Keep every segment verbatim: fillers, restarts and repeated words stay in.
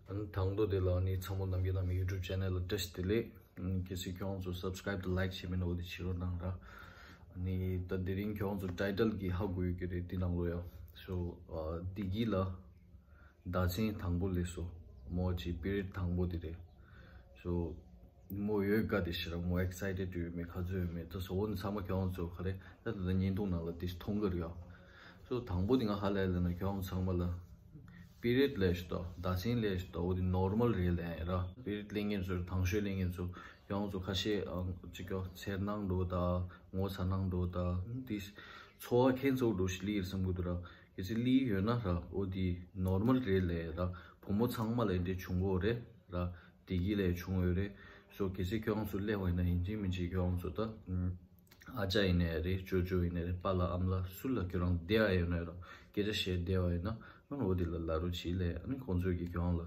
ཨ་ནི་དང་པོ་དེ་ལ་ཨ་ནི་ཚང་མ་ནམ་རྒྱུན་ནང་མི་YouTube channel ལ་བཀྲ་ཤིས་བདེ་ལེགས། ཨ་ནི་གལ་སྲིད་ཁྱོད་རང་ཚོ་subscribe དང་like བྱས་མེད་ན་འོ་དེ་བྱེད་རོགས་གནང་ར། ཨ་ནི་ད་དེ་རིང་ཁྱོད་རང་ཚོ་title གི་ཧ་གོ་ཡོད་ཀྱི་རེད་འདི་ནང་ལོ་ཡ། So ཨ་བདེ་སྐྱིད་ལ་ཟླ་མཚན་དང་པོ་སླེབས་སོང་། མོ་ཅིག་period དང་པོ་དེ་རེད། So མོ་ཡོད་དགའ་དེ་ཤི་ར། མོ་excited ཡོད་མེད་ག་ཚོད་ཡོད་མེད་ད་སོ་བོ་ནི་ཚང་མ་ཁྱོད་རང་ཚོ་ག་རེ་ད་ད་ད་བརྙན་ཐུང་ནང་ལ་དེ་མཐོང་གི་རེད་ཡ། So དང་པོ་དེ་ང་ཧ་ལས་ལ་ན་ཁྱོད་རང་ཚང་མ་ལ་period ལས་ཤི་ད་ཟླ་མཚན་ལས་ཤི་ད་འོ་དེ་normal རེད་ལ་ཡ་ར། period སླེབས་མཁན་ཚོ་དང་ཤོས་སླེབས་མཁན་ཚོ་ཁྱོད་རང་ཚོ་ཁ་ཤས་ཨ་ཅིག་ཀྱོ་འཚེར་སྣང་འགྲོ་ད་ངོ་ཚ་སྣང་འགྲོ་ད་དེ་ཚོར་བ་ཁྱད་མཚར་འགྲོ་ཞིག་ལི་ཡིར་བསམ་གི་འདུག་ར། གལ་སྲིད་ལི་ཡོད་ན་ར་འོ་དེ་normal རེད་ལ་ཡ་ར། བུ་མོ་ཚང་མ་ལ་འདི་བྱུང་གོ་རེད་ར། བདེ་སྐྱིད་ལས་བྱུང་ཡོད་རེད། So གལ་སྲིད་ཁྱོད་རང་ཚོ་སླེབས་པ་ཡིན་ན་ཡིན་གཅིག་མིན་གཅིག་ཁྱོད་རང་ཚོ་ད་ཨ་ཅག་ཡིན་ནའི་རེད། ཅོ་ཅོ་ཡིན་ནའི་རེད། པཱ་ལགས་ཨ་མ་ལགས་སུ་ལ་ཁྱོད་རང་བསྡད་པ་ཡོད་ན་ར་སྐད་ཆ་བཤད་བསྡད་པ་ཡིན་ན་ཨ་ནི་འོ་དེ་ལ་ལབ་རོགས་བྱེད་ལས། ཨ་ནི་ཁོང་ཚོས་ཀྱིས་ཁྱོད་རང་ལ་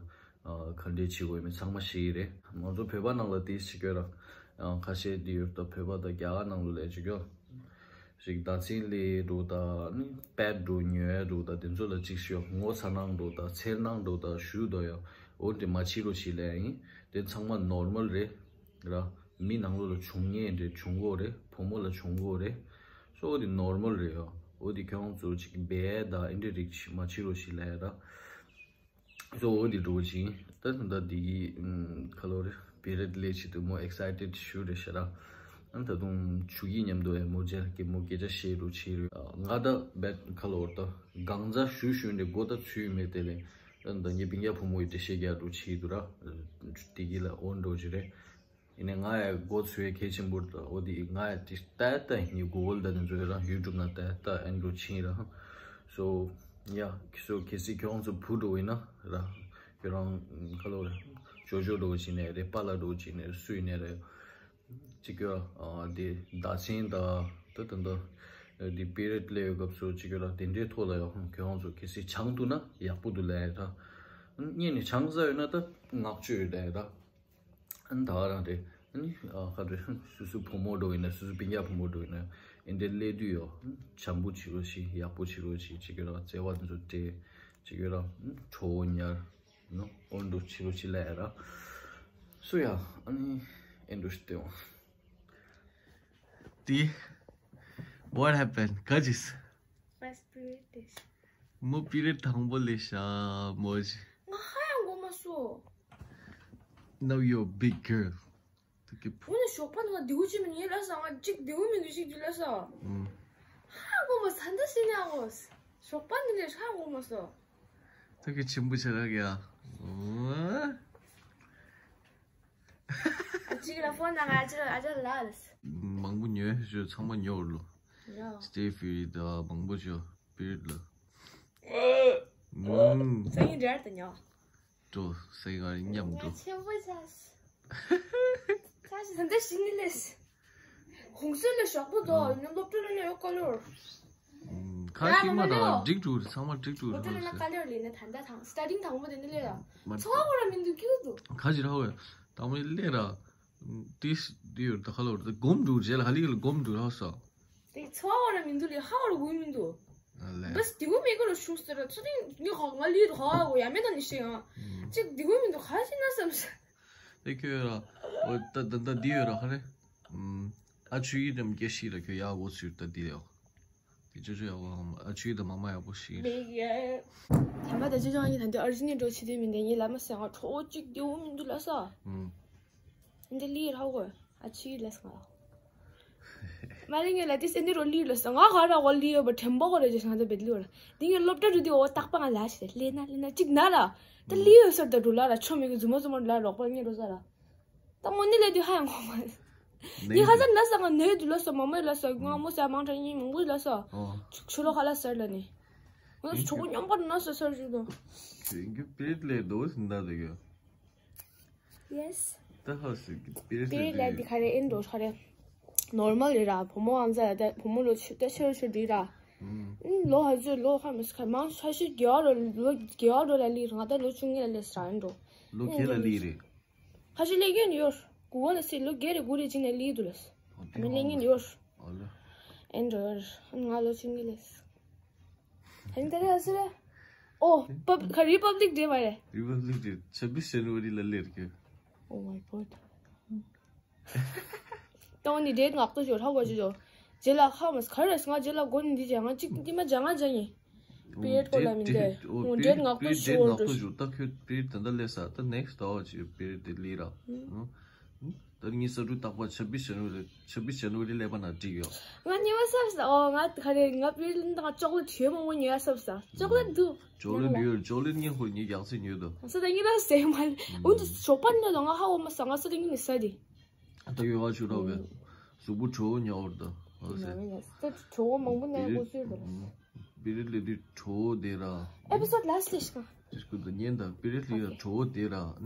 ག་འདྲས་བྱེད་དགོས་མིན་ཚང་མ་ཤེས་ཀྱི་རེད། ང་ཚོ་བོད་པ་ནང་ལ་དེ་བྱེད་དགོས་ར། ཁ་ཤས་དེ་ཡོད་ད་བོད་པ་ད་རྒྱ་གར་ནང་ལ་ལས་བྱེད་དགོས། ཞིག་ཟླ་མཚན་ལས་འགྲོ་ད་ནི་པད་འགྲོ་ཉོས་འགྲོ་ད་དེ་ཚོ་ལ་ཅིག་ཤོག་ངོ་ཚ་སྣང་འགྲོ་ད་འཚེར་སྣང་འགྲོ་ད་ཞུ་དོ་ཡ། འོ་དེ་མ་བྱེད་རོགས་བྱེད་ལས་ཡིན། དེ་ཚང་མ་normal རེད་ར། མི་ནང་ལོགས་ལ་བྱུང་ངེས་རེད། བྱུང་གོ་རེད། བུ་མོ་ལ་བྱུང་གོ་རེད། སོ་འོ་དེ་normal རེད་ཡ། འོ་དེ་ཁྱོད་རང་ཚོ་ཅིག་བས་ད་ཨིན་དྲི་རིགས་མ་བྱེད་རོགས་བྱེད་ལས་ར། So འོ་དེ་འགྲོ་ཅིང་ད་ད་འདི་གི་ཁ་ལོ་རེ་period ལས་ཆེད་དུ་མོ་excited ཞུ་རེ་ཤ་ར། ཨ་ད་དུང་ཆུ་གི་མཉམ་དུ་ཨེ་མོ་རྒྱལ་གི་མོ་སྐད་ཆ་བཤད་རུ་ཆེ་རུ་ང་ད་བེད་ཁ་ལོ་ད་གང་ཟག་ཞུ་ཞུ་འདི་སྒོ་ད་ཚུད་མེད་དེ་ལས་ད་ད་ངའི་པིང་རྒྱ་བུ་མོ་ཡི་འགྲེལ་བཤད་རྒྱག་རུ་ཆེ་དུ་ར། དེ་གི་ལ་འོ་འགྲོ་ཅི་རེད། ཡིན་ནའི་ང་ཡ་མགོ་ཚོས་གལ་ཆེན་པོ་འོ་དེ་ང་ཡ་དེ་ལྟ་ལྟ་ཡིན། Google ད་དེ་ཚོ་རང་YouTube ན་ལྟ་ལྟ་ཨེ་འགྲོ་ཕྱིན་ར། So yeah so གལ་སྲིད་ཁྱོད་རང་ཚོ་བུ་འགྲོ་ཡིན་ན་ར་ཁྱོད་རང་ཁ་ལོ་ར་ཇོ་ཇོ་འགྲོ་བྱིན་ནས་རེད། པཱ་ལགས་འགྲོ་བྱིན་ནས་སུ་ཡིན་ནས་རེད། ཅིག་གི་ར་དེ་ཟླ་མཚན་ད་ད་ད་ད་དེ་period སླེབས་ཡོད་སྐབས་སུ་ཅིག་གི་ར་དེ་འདྲའི་ཐོག་ལ་ཡ་ཁྱོད་རང་ཚོ་གལ་སྲིད་ཆང་འདུག་ན་ཡག་པོ་འདུག་ལས་ར། གཉིས་ནས་ཆང་ཟ་ཡོད་ན་ད་བསྔགས་བརྗོད་ཡོད་ལས་ར། ཨ་ནི་ད་ག་རང་རེད། ཨ་ནི་ཨ་ཁ་རེ་སུ་སུ་བུ་མོ་འགྲོ་ཡིན་ན་སུ་སུ་སྤུན་ཀྱག་བུ་མོ་འགྲོ་ཡིན་ན་ཨིན་དེ་སླེབས་དུས་ཡོ་བྱམས་པོ་བྱེད་རོགས་ཞིག་ཡག་པོ་བྱེད་རོགས་ཞིག་ཅིག་གི་ར་བརྩེ་བ་དེ་ཚོ་སྤྲད་ཅིག་གི་ར་ཁྲོ་བོ་ཉར་ནོ་ཨོན་འགྲོ་བྱེད་རོགས་ཞིག་ལ་ཡ་ར། སུ་ཡ་ཨ་ནི་ཨེ་འགྲོ་ཞིག་སྟེ་འོང་། དེ། What happened? ག་ཅིས། First period this. མོ་period དང་པོ་ལས་ཤ་མོ་ཅི། ང་ཧ་ཡང་གོ་མ་སོང་། Now you're a big girl. ཐུག་གི་ཕུ། འོ་ན་ཞོགས་པ་ནང་བདེ་བོ་ཅི་མི་ཉེ་ལ་ས་ང་གཅིག་བདེ་བོ་མི་འདུག་ཞིག་འདུག་ལ་ས། ཨུམ། ཧ་གོ་མ་ས་འདི་སི་ནས་ཨོ། ཞོགས་པ་འདི་ལས་ཧ་གོ་མ་སོང་། ཐུག་གི་ཆེན་པོ་ཆེ་རག་ཡ། ཨུམ། ཨ་ཅིག་ལ་ཕོན་ནང་ཨ་ཅག་ཨ་ཅག་ལ་ལས། མང་པོ་ཉོས་ཞུ་ཚང་མ་ཉོ་རུ་ལོ། ཡ། Stay free ད་མང་པོ་ཞུ་period ལ། ཨུམ། སང་ཉིན་འདྲེར་དུ་ཉོ། འགྲོ་སེ་ག་མཉམ་འགྲོ། ཆེན་པོ་ཆ་ཤི། ཆ་ཤི་ད་འདི་ཤི་ནི་ལས། ཧུང་སུན་ལས་ཞོགས་པོ་དོ་ཨ། ནི་སློབ་གྲྭ་ལ་ནི་ཡོད་ཀ་ལོར། ཁ་ཤི་མ་དང་འགྲིག་འགྲོ་རེད། ཚང་མ་འགྲིག་འགྲོ་རེད། སློབ་གྲྭ་ལ་ན་ཀ་ལོར་ལས་ནི་ད་ལྟ་དང་starting དང་པོ་དེ་ནི་ལས་ལ། མ་ཚོ་བ་ར་མི་འདུག་ཀྱུ་འདུག་ཁ་ཤི་ར་ཧོ། དང་པོ་ལས་ར། ཏིས་དེ་ཡོད་ད་ཁ་ལོར་ད་སྒོམ་འགྲོ་རེད་ལ་ཧ་ལི་ལ་སྒོམ་འགྲོ་ར་ཧོ་ས། དེ་ཚོ་བ་ར་མི་འདུག་ལས་ཧ་བ་ར་གུ་མི་འདུག་ཨ་ལས། བས་དེ་གུ་མེ་གུ་ར་ཤུང་སྟེ་ར་ཚོ་དེ་ངི་ཧ་ང་ལི་ར་ཧ་བ་གུ་ཡ་མེ་ད་ནི་ཤེས་ཡང་། ཅིག་དེ་གུ་མི་འདུག་ཁ་ཤི་ན་བསམ་ཤ། དེ་ཁྱོད་ར། འོ་ད་ད་ད་འདི་ཡོད་ར་ཧ་རེ། ཨ་ཆུ་ཡི་དམ་སྐྱེ་ཤི་ར་ཁྱོད་ཡག་གོ་ཚུལ་ད་འདི་ཡོ། དེ་ཅོ་ཅོ་ཡག་གོ་ཧམ་ཨ་ཆུ་ཡི་དམ་མ་མ་ཡག་པོ་ཤི། མེ་གི་ཡ། ད་མ་ད་ཅོ་ཅོ་ཨ་ནི་ད་འདི་ཨར་ཇི་ནི་འགྲོ་ཆི་དུས་མི་འདི་ངི་ལ་མ་སེ་ང་ཁྲོ་ཅིག་དེ་འུ་མི་འདུག་ལ་ས། ཨུམ། འདི་ལི་ར་ཧ་གོ་ཨ་ཆུ་ཡི་ལ་ས་ང་། མ་ལི་ངི་ལ་དེ་སེ་འདི་རོ་ལི་ལ་ས་ང་ག་ར་གོ་ལི་ཡོ་བ་ཐེམ་པོ་གོ་ར་ཇེ་ཤང་ད་བེད་ལི་ཡོ་ར། འདི་ངི་སློབ་གྲྭ་རུ་དེ་འོ་རྟག་པ་ང་ལ་ཤི་རེ་ལེ་ན་ལེ་ན་ཅིག་ན་ར། ད་ལི་ཡོད་སར་ད་འགྲོ་ལ་ར་ཆོ་མི་གི་རྫུན་མ་རྫུན་མ་ལ་རོགས་པ་ངས་འགྲོ་ས་ར། ད་དངོས་གནས་ལས་དུས་ཧ་ཡང་གོ་མ། ནི་ཧ་ཟ་ན་ས་ང་ནས་དུ་ལ་ས་མ་མོ་ལ་ས་ང་མོ་ས་མང་དྲ་ཡིན་མང་པོ་ལ་ས། ཨོ། ཆུ་ཆུ་ལོ་ཧ་ལ་སར་ལ་ནི། ང་ཆོ་གོ་སྙོམས་པར་ན་ས་སར་ཞུ་དོ། དེང་གི་པིར་ལས་དོ་སི་འདའ་དེ་གི། Yes། ད་ཧ་སི་གི་པིར་པིར་ལས་དེ་གི་ག་རེ་ཨིན་འགྲོ་ག་རེ། Normal རེད་ར་བུ་མོ་ཨང་ཟ་ལ་ད་བུ་མོ་ལོ་ཆུ་ད་ཆེར་ཆུ་འདི་ར། ཨུམ། ལོ་ཧ་ཟོས་ལོ་ཧ་མི་སི་ཁ་མང་ཤ་ཤི་རྒྱ་རོ་ལོ་རྒྱ་རོ་ལ་ལི་ར་ང་ད་ལོ་ཆུང་ངེ་ལ་ལས་སྲ་ཨིན་འགྲོ། ལོ་ཁེ་ལ་ལི་རེད། ཁ་ཤས་ལས་ཀྱི་ཡོད། གུ་བ་ལ་སི་ལོ་བརྒྱད་རེ་དགུ་རེ་ཅིག་ནས་ལི་དུ་ལ་སི། ཨ་མི་ལས་ཀྱི་ཡོད། ཨ་ལ། ཨེན་འགྲོ་ཡོད། ང་ལོ་ཆུང་གི་ལས། ཨེན་ད་རེ་ཨ་སི་རེ། ཨོ། པབ་ག་རི་པབ་ལིག་ཌེ་བ་རེད། རི་པབ་ལིག་ཌེ་ཆབ་བིས་ཇན་ཝ་རི་ལ་སླེབས་ཀྱི། Oh my god. ཏོང་ནི་ཌེཊ་ངག་ཏུ་ཤོར་ཧ་གོ་ཅི་ཅོ། རྗེས་ལ་ཧ་མ་ག་རེ་ང་རྗེས་ལ་གོ་ནི་འདི་ཅང་ང་གཅིག་ཉི་མ་ཅང་ང་ཅང་ཡིན། པི་རི་ཡོཌ་སྐོར་ལ་མིན་ཏེ། ཨོ་ཌེཊ་ངག་ཏུ་ཤོར་འགྲོ། ད་ཁྱོད་པི་རི་ཡོཌ་ད་ལྟ་སླེབས་ས་ད་ནེག་སི་ཊི་ཟླ་བ་ཅིག་པི་རི་ཡོཌ་དེ་སླེབས་ར། ད་ངའི་ས་འབྲུ་རྟག་པར་ཆབ་བིས་ཇན་ཝ་རི་ཆབ་བིས་ཇན་ཝ་རི་སླེབས་པ་ན་འགྲིག་ཡོད། ང་ཉི་མ་སབ་ས། ཨོ་ང་ག་རེ་ང་པི་རི་ཡོཌ་ད་ཅོག་ལེ་ཊི་ཡོད་མང་པོ་ཉོ་ཡ་སབ་ས། ཅོག་ལེ་ཊི་འདུག་ཅོག་ལེ་ཊི་ཡོད། ཅོག་ལེ་ཊི་ངས་ཧོར་ངས་ཡག་ཚད་ཉོས་འདུག་ས་ད་ངས་ར་སེ་མ་ལེ། འོན་ཏེ་ཞོགས་པ་ནས་ད་ང་ཧ་འོ་མ་ས་ང་ས་ད་ངས་ནས་ས་དེ། ད་ཡོད་བ་ཆུ་རོགས་གས། གཟུགས་པོ་བྲོ་བོ་ཉོ་བར་ད། ཧོ་སེ། ད་བྲོ་བོ་མང་པོ་ནས་ཧུ་སུར་དུ། པི་རི་ལི་དུ་བྲོ་བོ་དེ་ར། ཨེ་པི་སོ་ཌི་ལ་སི་ཊི་ཤ་ཀ་དེ་སྐུ་དུ་ཉན་ད་པི་རི་ལི་ར་བྲོ་བོ་དེ་ར།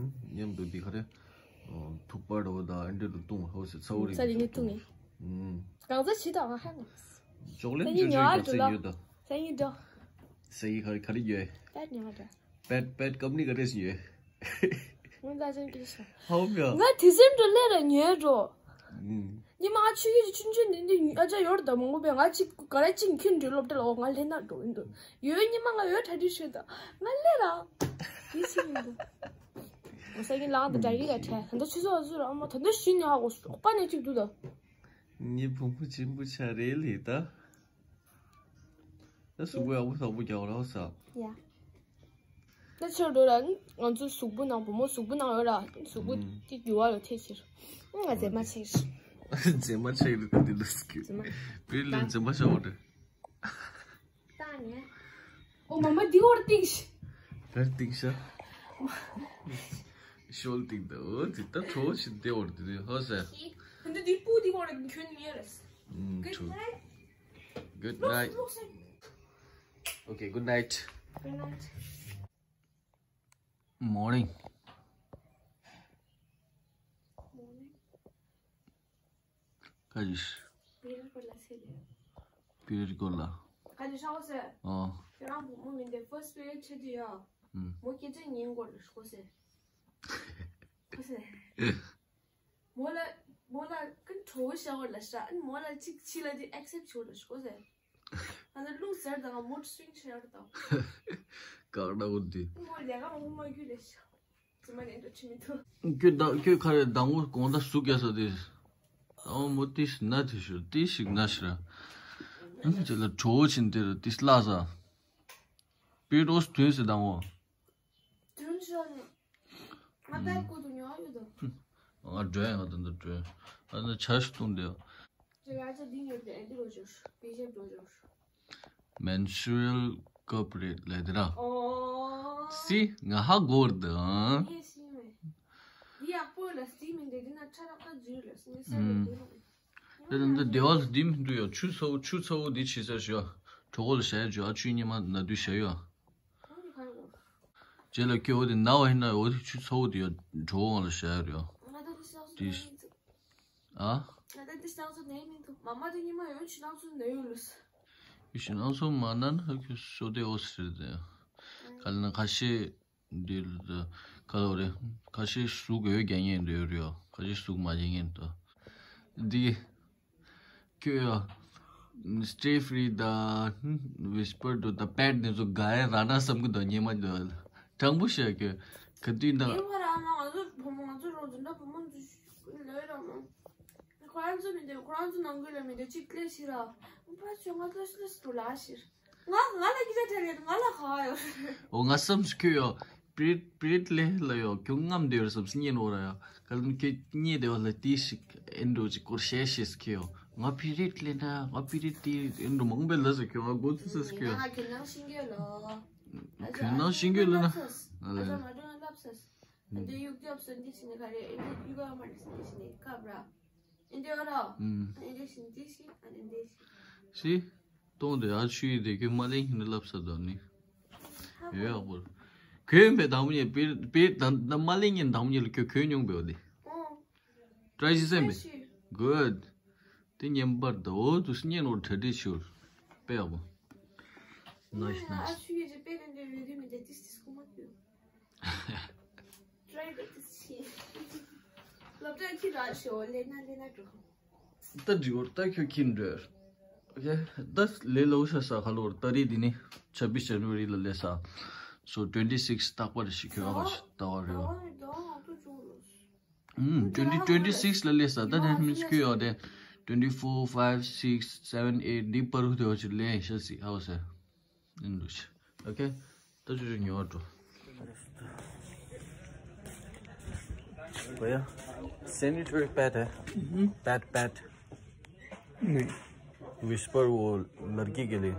མཉམ་དུ་འདི་ག་རེ། ཐུག་པ་རོ་ད་ཨན་འདྲེ་རུ་བཏུང་ཧོ་སེ་ཚ་བོ་རིང་ས་དེ་ནི་བཏུང་ངེ། གང་ཟག་ཆི་དང་ཧ་ནས། ཅོག་ལེ་ཊི་ཅོ་ཅོ་ག་ཚད་ཡོད་ད། ས་ཡི་འགྲོ། ས་ཡི་ག་རེ་ག་རེ་ཡོད། པད་ཉོ་འགྲོ། པད་པད་ཀམ་ནི་ག་རེ་ཡོད། ང་ད་ཅན་ཀི་ཤ། ཧའོ་མྱ། ང་དེ་སེམས་འགྲོ་ལས་ར་ཉོས་འགྲོ། ཉི་མ་ཨ་ཆུ་ཡི་ཆུན་ཆུན་འདི་འདི་ཨ་ཅག་ཡོད་ད་མང་པོ་བས་ང་གཅིག་ག་རེ་གཅིག་ཁྱོད་འགྲོ་སློབ་གྲྭ་ལ་འོ་ང་ལྷན་ན་འགྲོ་ཡིན་འདུག་ཡོད་ཉི་མ་ང་ཡོད་གྲ་སྒྲིག་ཤོད་ད་ང་ལས་ར། དེ་སེམས་འགྲོ། ང་ས་ཡི་ལང་དུ་གྲ་ཡི་ར་ཁྲལ་ད་ལྟ་ཆུ་ཚོད་ཨ་ཟུར་ཨ་མ་ད་ལྟ་ཤི་ནས་ཧ་གོ་སོག་པ་ནས་གཅིག་འདུག་ད། ངའི་བུ་མོ་ཆེན་པོ་ཆགས་རེད་ལེ་ད། ད་གཟུགས་པོ་ཡག་པོ་བཟང་པོ་རྒྱག་རོགས་ས། ཡ། ད་ཆོས་འགྲོ་ར་ང་ཚོ་གཟུགས་པོ་ནང་བུ་མོ་གཟུགས་པོ་ནང་ཡོད་ར་གཟུགས་པོ་ཨུམ། དེ་འགྱུར་བ་ལ་ཐེ་ཆེར། ང་མཛེས་མ་ཆེ་ར། མཛེས་མ་ཆེ་ར་ད་འདི་ལ་སྐྱོ། མཛེས་མ། བི་ལི་མཛེས་མ་ཆེ་བ་རེད། ད་ནི། ཨོ་མ་མ་འདི་བར་ཏིག་ཤི། ད་ཏིག་ཤ། ཤོལ་ཏིག་ད་འོ་ཏིག་ད་ཁྲོ་ཤི་འདི་བར་ཏིག་ཧོ་ས། འདི་འདི་པུ་འདི་བར་ཁྱོད་ཉེ་རེད། ཨུམ། Good night. Good night. Okay, good night. Good night. Morning. Morning. ཁ་ཅིག་པི་རི་སྐོར་ལ་ཟེར་ལེ། པི་རི་སྐོར་ལ། ཁ་ཅིག་ཤ་བོ་ཟེར། ཨོ། ཁྱོད་རང་བུ་མོ་མིན་ཏེ་ཕར་སི་པི་རི་ཆེ་དུས་ཡ། ཨུམ། མོ་སྐད་ཆ་ཉན་དགོས་ལ་ཤོག་ཟེར། ཁོ་ཟེར། མོ་ལ་མོ་ལ་ཀུན་གྲོ་བོ་ཤ་བོ་ལ་ཤ་ཨན་མོ་ལ་ཅིག་ཕྱི་ལ་དེ་ཨེག་སེབ་ཆོག་ལ་ཤོག་ཟེར། ང་ཚོ་ལུག་ཟེར་དང་མུཌ་སུ་ཝིང་ཆེ་ཡོད་དང་། གང་ན་འོ་དེ། མོ་ལས་ཀ་མང་པོ་མ་རྒྱུ་ལས་ཤ། ཙི་མ་ནས་འགྲོ་ཆི་མི་ཐུབ། ཁྱོད་ད་ཁྱོད་ཁ་རེ་དང་པོ་གོང་ད་ཟུག་རྒྱག་ས་དེ། ཨོ་མོ་ཏིས་ན་དེ་ཤུ་ཏིས་ཤིག་ན་ཤི་ར། ཨ་ནི་ཅི་ལ་གྲོ་བོ་ཆིན་དེ་ར་ཏིས་ལ་ས། པི་རོས་དུན་སི་དང་པོ། དུན་ཤ་ནི། ང་ད་ཀུ་དུ་ཉོ་ཡོད་དོ། ང་འགྲོ་ཡ་ང་ད་འདི་འགྲོ་ཡ། ཨ་ནི་ཆ་ཤི་གཏོང་དེ། ཅི་ལ་ཅི་འདི་ཉོ་དེ་འདི་རོ་ཅོ། པི་ཤེབ་རོ་ཅོ། Menstrual cup རེད་ལས་དེ་ར། ཨོ། སི་ང་ཧ་གོ་ར་དང་། ངས་ཤེས་མེད། འདི་ཡག་པོ་ལ་སི་མིན་དེ་འདི་ན་ཁྲ་རག་ད་ཇུ་ལ་སི་ངས་སེ་རེད་དེ་རོ། དེ་ལ་འདི་སྡེ་བ་ལ་འདི་མི་འདུག་ཡ། ཆུ་ཚ་བོ་ཆུ་ཚ་བོ་འདི་ཕྱི་ས་ཞོ། གྲོད་ཁོག་ལ་བཞག་ཡ་ཇོ་ཨ་ཆུ་ཉི་མ་ན་དུས་བཞག་ཡོད། རྗེས་ལ་སྐྱོ་བོ་དེ་ན་བ་ཡིན་ན་འོ་དེ་ཆུ་ཚ་བོ་དེ་ཡ་གྲོད་ཁོག་ལ་བཞག་ཡ་རེད། དེ། ཨ། ང་ད་འདི་སྣང་ཚུལ་ནས་མི་འདུག་མ་མ་དེ་ཉི་མ་ཡོད་ཕྱི་སྣང་ཚུལ་ནས་ཡོད་ལུས། ཕྱི་སྣང་ཚུལ་མ་ན་ན་ཁྱོད་སོ་དེ་འོ་ཟེར་དེ། ག་ལ་ན་ཁ་ཤས། འདི་ལ་ག་ལ་རེད། ཁ་ཤས་ཟུག་ཡོད་རྒྱ་ཉན་འདོད་རེད། ཁ་ཤས་ཟུག་མ་རྒྱ་ཉན་འདོད། འདི་ཁྱོད་ཡ་Stay Free དང་Whisper དང་Pad དེ་ཚོ་དགའ་ཡ་ར་ན་བསམ་གི་འདུག་ཉན་མ་འདོད། དྲང་པོ་བཤད་ཁྱོད་ག་དུས་ན། ཡིན་པ་ར་ང་ང་ཚོ་བུ་མོ་ང་ཚོ་རོགས་འཛིན་གྲྭ་བུ་མོ་ཚོ་ལོས་ར་མོ། ཁོ་རང་ཚོ་མི་འདོད་ཁོ་རང་ཚོ་ནང་ཁུལ་ལ་མི་འདོད་ཅིག་ལས་ཤི་ར། ཕ་ཆོས་ང་ལས་ལས་སུ་ལ་ཤི་ར། ང་ང་ལ་སྐད་ཆ་དྲིས་ལེ་ང་ལ་ག་ཡོད། འོ་ང་བསམ་སུ་ཁྱོད་ཡོ། པི་རིད་པི་རིད་ལེ་ལ་ཡོ་ཁྱོད་རྔམ་བསྡད་ཡོད་བསམ་སུ་ཉན་འོ་ར་ཡོ། ག་ལ་ཁྱོད་རྙེད་བསྡད་ཡོད་ལ་དེ་ཞིག་ཨེ་འགྲོ་ཅིག་སྐོར་བཤད་ཤེས་སུ་ཁྱོད་ཡོ། ང་པི་རིད་ལེ་ན་ང་པི་རིད་དེ་ཨེ་འགྲོ་མང་པོ་ལ་ཟེར་ཁྱོད་ང་མགོ་ཚུགས་ས་སུ་ཁྱོད་ཡོ། ང་གྱོད་ནང་ཤིང་གྱོད་ལོ། གྱོད་ནང་ཤིང་གྱོད་ལ་ན་ང་ལ། འདི་ཡུག་རྒྱབ་སོ་འདི་ཞིག་ནི་ག་རེ་ཨེ་འདི་ཡུག་ག་མ་འདི་ཞིག་འདི་ཞིག་ནི་ཀབ་ར། ཨེ་འདི་ཨ་ར། ཨེ་འདི་ཞིག་འདི་ཞིག་ཨ་ནི་འདི་ཞིག་ཤི། གཏོང་དེ་ཨ་ཆུ་ཡི་དེ་ཁྱོད་མ་ལེན་ཁྱོད་ནི་ལབ་ས་དོ་ནི། ཡོད་ཡག་པོ། གྱོད་ཡིན་པའི་དང་པོ་ཉིད་པེ་པེ་ད་ད་མ་ལེན་ཉིན་དང་པོ་ཉིད་ལ་ཁྱོད་གྱོད་མྱོང་པའི་འོ་དེ། ཏྲའི་ཞིག་སེམས་པས། Good. དེ་ཉན་པར་ད་འོ་དུ་སྙན་འོ་གྲ་སྒྲིག་ཞུ། དཔེ་ཡག་པོ། Nice, nice. ཨ་ཆུ་ཡི་རེ་པེ་རེ་འདི་རེ་འདི་མི་འདི་ཏིས་ཏིས་ཀུ་མ་ཀུ། Try that this shit. སློབ་གྲྭ་ཁྱི་ར་ཤོ་ལེ་ན་ལེ་ན་འགྲོ། ད་འགྲིག་འོར་ད་ཁྱོད་ཁྱི་འགྲོ། ཨོ་ཁེ། ད་ལེ་ལོ་ཤ་ས་ཁ་ལོར་ཏ་རིག་འདི་ནི་ཆབ་བིས་ཇན་ཝ་རི་ལ་ལེ་ས། So twenty six རྟག་པར་ཞིག་ཁྱོད་ཨ་ཁ་ཞིག་ལྟ་བ་རེད་བ། ཨུམ། twenty twenty six ལ་སླེབས་ས་ད་ནས་མི་ཁྱོད་ཡོད་དེ། twenty four, five, six, seven, eight འདི་བར་དུ་དེ་བ་ཞིག་ལེན་ཤ་སི་ཨ་བ་སེ། ཨིན་རུ་ཤི། ཨོ་ཁེ། ད་ཅུ་ཅུ་ཉོ་བ་འགྲོ། भैया, sanitary pad है? हम्म। Pad, pad। नहीं। Whisper वो लड़की के लिए।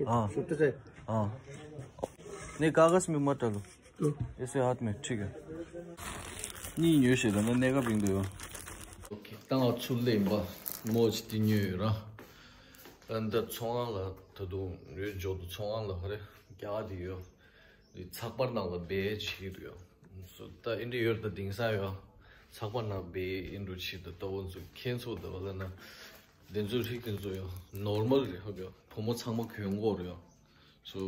हाँ। हाँ। नहीं, कागज में मत डालो। ऐसे हाथ में, ठीक है। ནི་ཉོས་ཤེས་ད་ན་གནས་སྐབས་རིང་དུ་ཡོད། ད་ང་ཚུར་ལེན་པ་མོ་ཅི་དེ་ཉོས་ཡོད་ར། ཨ་ད་ཚོང་ཁང་ལ་ད་དུང་ཡོད་འཇོག་ཏུ་ཚོང་ཁང་ལ་ཧ་རེ་རྒྱ་ག་དེ་ཡོད། ཚགས་པར་ནང་ལ་སྦས་བྱེད་ཀྱི་འདུག་ཡོད། སོ་ད་ཨིན་དྲི་ཡོད་ད་དེང་སང་ཡོད། ཚགས་པར་ནང་སྦས་ཨིན་དྲི་བྱེད་ད་ལྟ་བོ་ཚོ་ཁྱེད་ཚོ་ད་བ་ལ་ན། དེ་ཚོ་རིགས་དེ་ཚོ་ཡོད་ནོར་མལ་རེད་ཧ་གོ། བུ་མོ་ཚང་མ་གྱོན་གོ་རེད་ཡོད། སོ་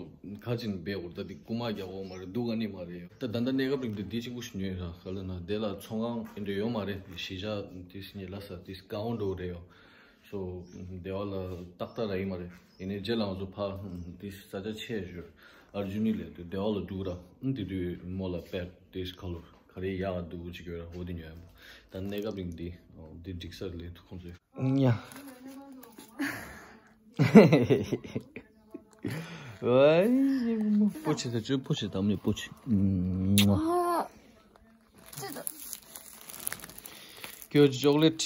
ཁ་ཅིག་འབད་འོར་ད་འདི་རྐུ་མ་རྒྱག་འོ་མ་རེད་འདུག་ག་ནི་མ་རེད་ཡོད། ད་ད་ལྟ་གནས་སྐབས་རིང་དུ་འདི་གཅིག་པུ་ཞིག་ཉོས་ར་ག་ལ་ན་དེ་ལ་ཚོང་ཁང་ཨིན་དྲི་ཡོད་མ་རེད། གཞིས་ཆགས་དེ་སི་ཉེ་ལ་ས་དེ་སི་ཀའོན་འགྲོ་རེད་ཡོད། སོ་དེ་བ་ལ་ཏག་ཏག་ར་ཡིན་མ་རེད། ཡིན་ནའི་རྗེས་ལ་ང་ཚོ་ཕ་དེ་སི་ས་ཆ་ཆེ་ཞུ་ཨར་ཇུ་ནི་ལས་དུ་དེ་བ་ལ་འགྲོ་ར་དེ་དུས་མོ་ལ་པད་དེ་སི་ཁ་ལོར་ག་རེ་ཡག་འདུག་ཅིག་ཡོད་ར་འོ་དེ་ཉོས་ཡོད། ད་གནས་སྐབས་རིང་འདི་འདི་འགྲིག་ས་ལས་དུ་ཁོང་ཚོས། ཉ། ཝའི། པོ་ཆེ་ད་ཅོ་པོ་ཆེ་དམ་ནི་པོ་ཆེ། ཨ། ཅི་ད། ཀྱོ་ཅོག་ལེཊ།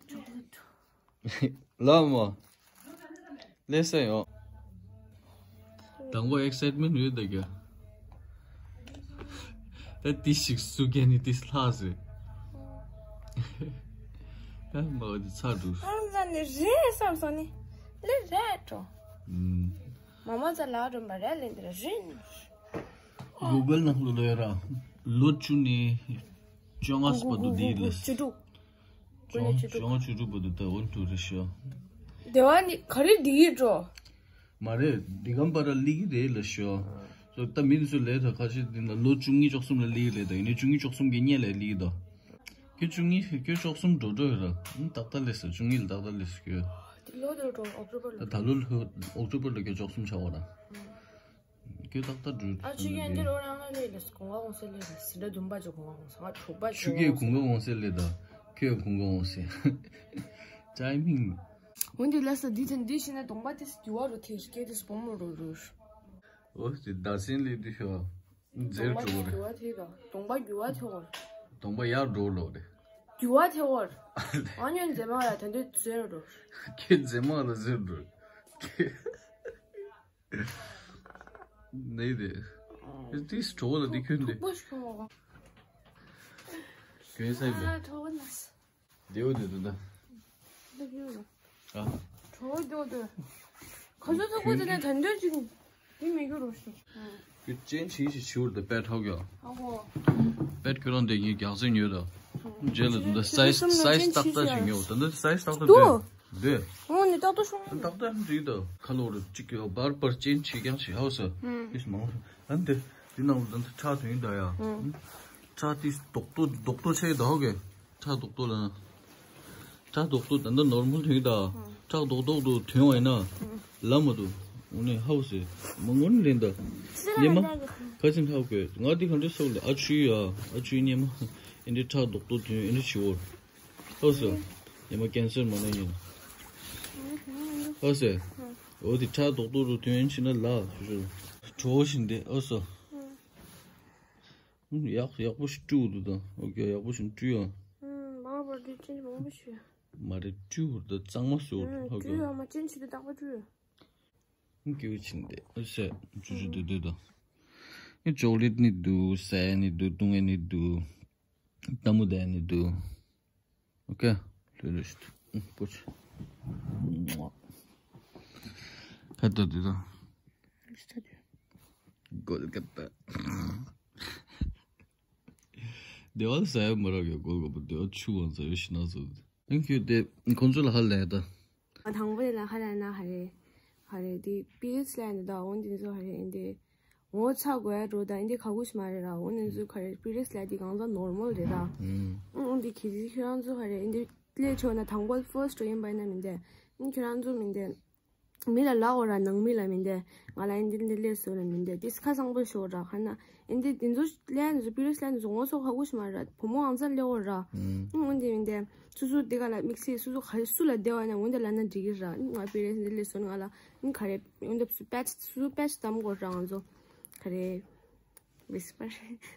ཅོག་ལེཊ། ལ་མོ། ལེ་སེ་ཡོ། དང་པོ་ཨེག་སའིཊ་མེན་ཊ་ཡོད་ད་ག་ད་ཏི་ཞིག་སུ་གན་ནི་ཏི་ལྷ་ཟེ། ད་མ་འོ་དི་ཚ་འགྲོ། ཨང་ཟ་ནི་རེད་བསམ་སོང་ནི། ལེ་རེད་འགྲོ། མ་མ་ཚ་ལ་རུམ་པ་རེད་ལེ་འདི་ར་རིན། གུ་གལ་ནང་ལོ་ལོ་ཡ་ར། ལོ་བཅུ་ནི། བཅོ་ལྔ་སྤ་དུ་དི་ལེ། བཅུ་དྲུག་ཀུན་ནས་བཅུ་དྲུག་བཅུ་དྲུག་བར་དུ་ད་འོན་ཏུ་རེ་ཤོ། དེ་བ་ནི་ག་རེ་འདི་ཡིན་འགྲོ། མ་རེད། འདི་གམ་པ་ར་ལི་གི་རེད་ལ་ཤོ། སོ་ད་མི་འདི་ཚོ་ལས་ད་ཁ་ཤས་འདི་ན་ལོ་བཅུ་གཉིས་བཅུ་གསུམ་ལ་ལི་གི་རེད་ད་ཡིན་ནའི་བཅུ་གཉིས་བཅུ་གསུམ་གི་སྔོན་ལ་ལི་གི་ད། ཁྱོད་བཅུ་གཉིས་ཁྱོད་བཅུ་གསུམ་འགྲོ་འགྲོ་ཡོད་ར། ཨ་ཏག་ཏག་ལས་སོ་བཅུ་གཉིས་ལ་ཏག་ཏག་ལས་སོ་ཁྱོད། འདི་ལོ་འདིར་འགྲོ་ཨོག་ཊོ་བར་ལ། ད་ད་ལོ་ལྷོ་ཨོག་ཊོ་བར་ལ་ཁྱོད་བཅུ་གསུམ་ཆགས་པ་ར། ཁྱོད་ཏག་ཏག་འགྲོ། ཨ་ཆུ་ཁྱེད་འདིར་འོ་རང་ལ་ལས་ལས་གོང་ག་གོང་སེ་ལས་ལས་སི་འདྲ་འདུམ་པ་ཅོ་གོང་ག་གོང་སེ་ང་དྲུག་པ་ཆུ་ཁྱེད་གོང་ག་གོང་སེ་ལས་ད། ཁྱོད་གོང་ག་གོང་སེ། ཅའི་མིང་། འོན་ཏེ་ལ་ས་འདི་ཚན་འདི་ཤི་ན་གདོང་པ་དེ་སི་རྒྱུ་བ་རུ་ཐེ་ཤི་ཀེ་དེ་སི་བོ་མོ་རུ་རུ། འོ་དེ་ད་སེན་ལས་འདི་ཤོ། འཛེར་གདོང་པ་འགྲོ་དེ་རེད། རྒྱུ་བ་ཐེ་ག་གདོང་པ་རྒྱུ་བ་ཐེ་བོར། གདོང་པ་ཡར་འགྲོ་ལོ་རེད། རྒྱུ་བ་ཐེ་བོར། ཨ་ཉོན་མཛེས་མ་ལ་ད་འདོད་འཛེར་འགྲོ། ཁྱེད་མཛེས་མ་ལ་འཛེར་འགྲོ། ཁྱེད། ནེ་དེ། ཏིས་གྲོགས་ལ་འདི་ཁྱོད་འདི། ཐུག་པོ་ཤོག་གྱོན་ས་ཡིན་པས། ཨ་གྲོགས་ལ། དེའུ་དེ་དུ་ད། འདི་གྱོན་ལ། ཨ། གྲོགས་དེའུ་དེ། ཁ་ཚོ་ཐུག་པོ་དེ་ནས་ད་འདོད་ཅིག་འདི་མི་གྱོན་རོ་ཤོག་ཀྱོན་ཅིག་ཞིག་ཞིག་ཞུར་དུ་པད་ཐོག་གྱོ། ཨ་ཧོ། པད་ཁྱོད་རང་དེ་ངའི་རྒྱག་རྩེ་ཉོས་ད། རྗེས་ལ་དུ་ད་སའི་སའི་སའི་ཏག་ཏག་ཞིག་ཉོ་ད་འདི་སའི་སའི་ཏག་ཏག་དུ། འདི། འོ་ནི་ཏག་ཏག་ཤོང་། ཏག་ཏག་འདི་ད་ཁ་ལོ་རུ་གཅིག་གི་བར་བར་ཅན་ཆེ་རྐྱང་ཞིག་ཧའོ་སི། ཨིས་མང་། ཨ་འདི་འདི་ནང་ལ་ད་ཁྲག་ཐོན་ཡིན་ད་ཡ། ཁྲག་ཏིས་རྡོག་རྡོག་རྡོག་རྡོག་ཆེ་ད་ཧོ་གེ། ཁྲག་རྡོག་རྡོག་ལ་ན། ཁྲག་རྡོག་རྡོག་ད་ད་ནོར་མལ་ཐོན་ཡིན་ད། ཁྲག་རྡོག་རྡོག་ཏུ་ཐོན་བ་ཡིན་ན། ལ་མ་དུ། འོ་ནི་ཧའོ་སི། མ་ངོ་ནི་ལེན་ད། ཉི་མ། ཁ་ཅིན་ཧའོ་གེ་ང་འདི་ག་འདྲ་སོགས་ལ་ཨ་ཆུ་ཡ་ཨ་ཆུ་ཉི་མ། ཨེ་འདི་ཁྲག་རྡོག་རྡོག་ཐོན་ཨེ་འདི་ཆི་བོར། ཨོ་སོ། ཉི་མ་ཀན་སར་མ་ན་ཡིན། ཨོ་སེ། འོ་དེ་ཁྲག་རྡོག་རྡོག་རུ་ཐོན་ཕྱིན་ན་ལ་ཞུ་ཞུ། གྲོ་བཞིན་དེ་ཨོ་སོ། ཡག་ཡག་པོ་ཞིག་བཀྲུས་འདུག་ད། ཨོ་ཀེ་ཡག་པོ་ཞིག་བཀྲུས་ཡ། མ་བར་དེ་ཅི་མང་པོ་ཞུ། མ་རེད་བཀྲུས་འདུག་ད་གཙང་མ་བཟོ་འདུག་ཧ་གོ། བཀྲུས་ཡ་མ་ཅན་ཞིག་ཏུ་རྟག་པར་བཀྲུས། སྐྱེ་བོ་ཕྱིན་ཏེ་ཨ་ཟེ་ཆུ་ཆུ་དུ་དུ་དུ། ཨེ་ཅོག་ལེ་ཊི་ནི་འདུག་ཟས་ནི་འདུག་ཏུང་ཨེ་ནི་འདུག་ཏ་མུ་དེ་ནི་འདུག་ཨོ་ཀེ། ལྷོད་ལྷོད་ཤིག་ཏུ་པོ་ཆེ། ཧད་དོ་དུ་དུ། གོལ་ཀ་པ། སྡེ་བ་ལ་ཟ་ཡ་མ་རག་ཡ་གོལ་ཀ་པ་སྡེ་བ་ཆུ་བང་ཟ་ཡོད་ཤི་ན་ཟོ། ཨིན་ཁྱོད་དེ་ཁོང་ཚོ་ལ་ཧ་ལས་ད། ང་དང་པོ་ཡིན་ན་ཧ་ལས་ན་ཧ་རེ། ཧ་རེ་དེ་པི་རི་ཡད་ལ་ཡིན་ད་འོན་ཏེ་ཚོ་ཧ་རེ་ཨིན་དེ། ངོ་ཚ་དགོས་ཡ་འགྲོ་ད་ཨིན་དེ་ག་གུ་ཞིག་མ་རེད་ར་འོན་ཏེ་ཚོ་ག་རེ་པི་རི་ཡད་ལ་དེ་གང་ཚ་ནོར་མལ་རེད་ད། འོན་ཏེ་ཁྱེད་ཚོ་ཁྱེད་རང་ཚོ་ཧ་རེ་ཨིན་དེ་ལས་ཆོག་ན་དང་པོ་ཕར་སི་ཊི་ཡིན་པ་ཡིན་ན་མིན་དེ། ཨིན་ཁྱེད་རང་ཚོ་མིན་དེ། མི་ལ་ལབ་འོ་ར། ནང་མི་ལ་མི་འདི་ང་ལ་ཨིན་འདི་འདི་ལས་སོ་ལ་མི་འདི་འདི་ཁ་སང་པོ་ཤོ་ར། ཁ་ན་ཨིན་འདི་འདི་ཚོ་ལས་འདི་ཚོ་པི་རེས་ལས་འདི་ཚོ་ངོ་སོ་ཁ་གུ་ཤི་མ་ར། བུ་མོ་ཨང་ཚ་ལས་འོ་ར། ཨུམ། འོན་ཏེ་མི་འདི་སུ་སུ་འདི་ག་ལ་དམིགས་བསལ་སུ་སུ་ག་སུ་ལ་བདེ་བ་ན་འོན་ཏེ་ལ་ན་འགྲིག་གི་ར། ང་པི་རེས་འདི་ལས་སོ་ང་ལ་ཨིན་ག་རེ་འོན་ཏེ་སུ་པེ་ཆི་སུ་སུ་པེ་ཆི་དམ་གོ་ར། ང་ཚོ་ག་རེ་ཝིས་པར།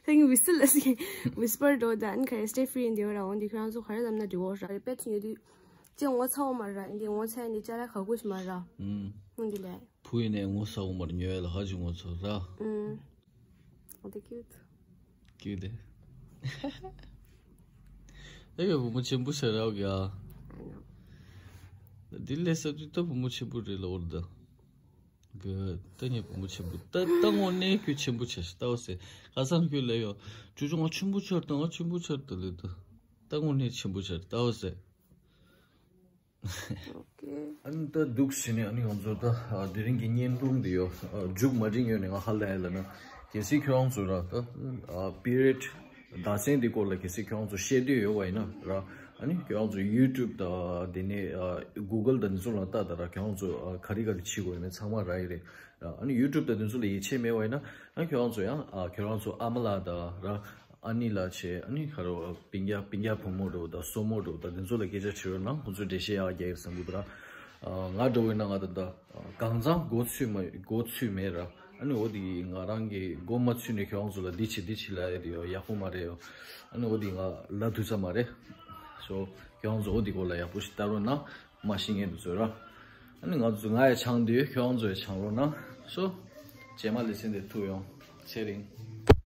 ད་ངས་ཝིས་ལ་ཟེར། ཝིས་པར་འགྲོ་ད། ཨ་ནི་ག་རེ་སི་ཊེ་ཕི་རི་འདི་བ་ར། འོན་ཏེ་ཁྱོད་རང་ཚོ་ག་རེ་ལབ་ན་འགྲིག་གོ་ར། རེ་པེ་ཆི་ཡོད་དུས་ཅི་ངོ་ཚ་བོ་མ་ར། འདི་ངོ་ཚ་འདི་ཅ་ལག་ག་གུ་ཤི་མ་ར། ཨུམ། འོན་ཏེ་ལས། བུ་ཡིན་ནས་ངོ་ཚ་བོ་མར་ཉོ་ཡ་ལ་ཧ་ཅི་ངོ་ཚ་ར། ཨུམ། འོ་དེ་ཁྱུད། ཁྱུད་དེ། ཨེ་ག་བུ་མོ་ཆེན་པོ་ཆགས་ར་ག་འདི་ལས་ས་དུས་ད་བུ་མོ་ཆེན་པོ་རེད་ལ་འོར་ད། གི་ད་ངས་བུ་མོ་ཆེན་པོ་ད་ད་དངོས་གནས་ཁྱོད་ཆེན་པོ་ཆགས་ཤག་ལྟ་བ་ཟེ། ཁ་སང་ཁྱོད་ལས་ཡོ་ཅུ་ཅུ་ང་ཆེན་པོ་ཆགས་ད་ང་ཆེན་པོ་ཆགས་ད་ལས་ད་ད་དངོས་གནས་ཆེན་པོ་ཆགས་ལྟ་བ་ཟེ། ཨོ་ཀེ། ཨ་ནི་ད་འདུག་ཟེ་ནས་ཨ་ནི་ང་ཚོ་ད་དེ་རིང་གི་བརྙན་ཐུང་འདི་ཡོ་མཇུག་མ་སྒྲིལ་ཡོད་ནས་ང་ཧ་ལས་ལ་ན་གལ་སྲིད་ཁྱོད་རང་ཚོ་ར་ད་པི་རི་ཡོད་ཟླ་ཚན་འདི་སྐོར་ལ་གལ་སྲིད་ཁྱོད་རང་ཚོ་ཤེས་འདོད་ཡོད་པ་ཡིན་ན་ར། ཨ་ནི་ཁྱོད་རང་ཚོ་ཡུ་ཊུབ་དང་དེ་ནས་གུ་གལ་དང་འདི་ཚོ་ལ་ལྟ་ད་ར། ཁྱོད་རང་ཚོ་ག་རེ་ག་རེ་བྱེད་དགོས་ཡོད་མེད་ཚང་མ་རག་གི་རེད། ཨ་ནི་ཡུ་ཊུབ་དང་དེ་ཚོ་ལ་ཡིད་ཆེས་མེད་པ་ཡིན་ན་ཨ་ཁྱོད་རང་ཚོ་ཡང་ཨ་ཁྱོད་རང་ཚོ་ཨ་མ་ལགས་དང་ར། ཨ་ནི་ལགས་བྱས། ཨ་ནི་ག་རེ་སྤུན་ཀྱག་སྤུན་ཀྱག་བུ་མོ་འདྲ་བོ་དང་སྲུ་མོ་འདྲ་བོ་དང་དེ་ཚོ་ལ་སྐད་ཆ་དྲིས་རོགས་གནང་། ཁོང་ཚོས་འགྲེལ་བཤད་ཡག་རྒྱག་ཡོད་བསམ་གི་འདུག་ར། ང་འདྲ་བོ་ཡིན་ན་ང་ད་ལྟ་གང་ཚང་མགོ་ཚོས་མ་མགོ་ཚོས་མེད་ར། ཨ་ནི་འོ་དེ་ང་རང་གི་མགོ་མ་ཚོས་ནས་ཁྱོད་རང་ཚོ་ལ་འདི་བྱེད་འདི་བྱེད་ལབ་ཡ་དེ་ཡོ་ཡག་པོ་མ་རེད་ཡོ། ཨ་ནི་འོ་དེ་ང་ལབ་ཐུབ་ས་མ་རེད། སོ་ཁྱོད་རང་ཚོ་འོ་དེ་སྐོར་ལ་ཡག་པོ་ཞིག་ལྟ་རོགས་གནང་། མ་ཤེས་མཁན་དེ་ཚོས་ར། ཨ་ནི་ང་ཚོ་ང་ཡ་སྦྱང་དུས་ཁྱོད་རང་ཚོ་ཡ་སྦྱང་རོགས་གནང་། སོ་རྗེས་མ་ལེ་ཚན་དེ་ཐུག་ཡོང་། ཚེ་རིང་།